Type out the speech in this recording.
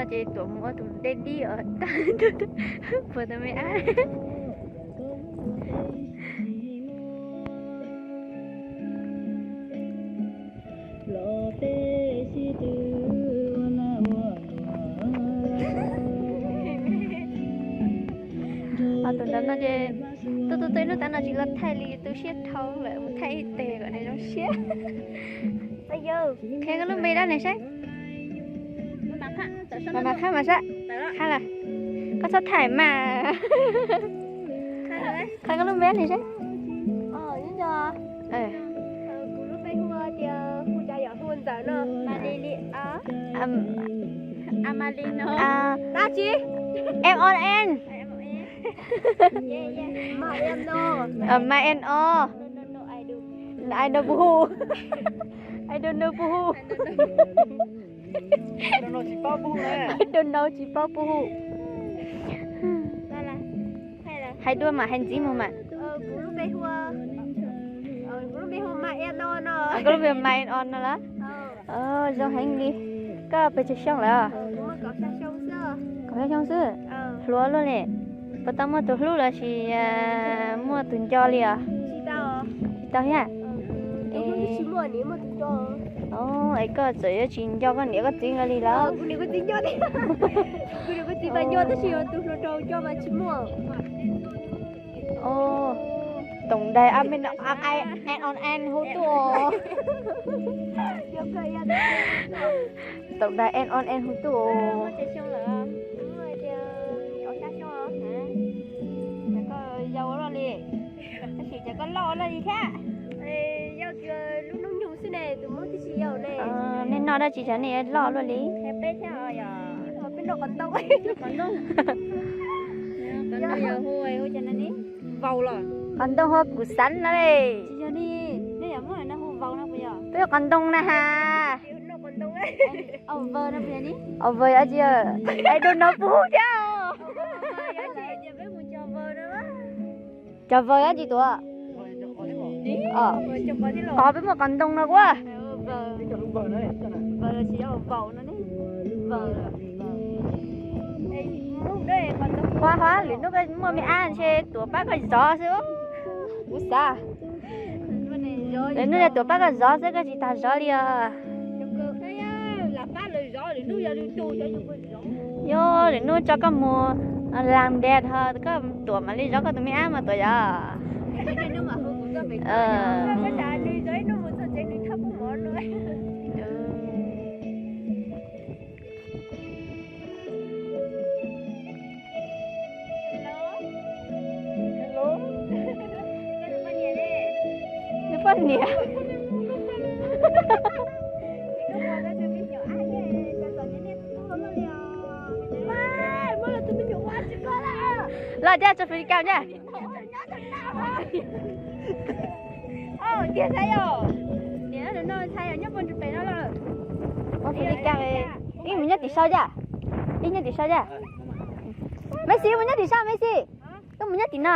Ces Tuam mus ua tus dej dib os, puas tau me ab. Tus ntawd no ces tuaj tuaj tuaj ib hnub tas no tsis los thaij li, tu siab dhau lawm, mus thaij ib teg kom nws zoo siab. Qhia koj lub npe dab neeg saib. Mas mas qhab mas saib. Qhab lawm. Koj txhob thaij mas. Qhia koj lub npe dab neeg saib. Kuv lub npe hu tias hu cas yog hu Ntxawm no. Am, am, am, dab tsi? M O N. Ờ, Mai En O. I don't know puj hu. I don't know puj hu. I don't know tsis paub puj hu. Hais dua mas hais ntxiv mus mas. Koj lub npe Mai En O no los? Zoo heev li. Koj pes tsawg xyoo lawm? Kaum xya xyoo xwb. Hluas luaj li. Puas tau muaj tus hlub los sis muaj tus nco li os? Tsis tau thiab. Es koj txawm yuav tsis nco koj niam koj txiv nkaus li los? Tổng đài Amin, Amin, Amin hu tuaj. Tổng đài Amin hu tuaj. Yau loj li, tab sis cas koj loj loj li thiab. Yau lub hnub nyoog xwb ne, tus muab tib si yau ne. Nej noj dab tsi tsam nej loj luaj li? Peb noj qos ntoo. Qos ntoo, qos ntoo hu kuv xav no li. Peb qos ntoo na has. Over no tsis, I don't know puj hu thiab. Cov vaws dab tsi tuaj? Qhov peb muaj qos ntoo no kuj. Huab huab, lwm hnub koj muaj me ab ntshe Tuam pab koj zov xwb. Kuv xav lwm hnub Tuam pab koj zov xwb, koj tsis tas zov li os. Yog lwm hnub tso koj mus làm đẹp ho koj Tuam mam li zov koj tus me ab mas Tuam yog. Nws poj niam. Los cas tso fis li cas ntag. Ua fis li cas, ib mus nyob tim sau ntag. Ib nyob tim sau ntag. Messi mus nyob tim sau, Messi. Koj mus nyob tim no.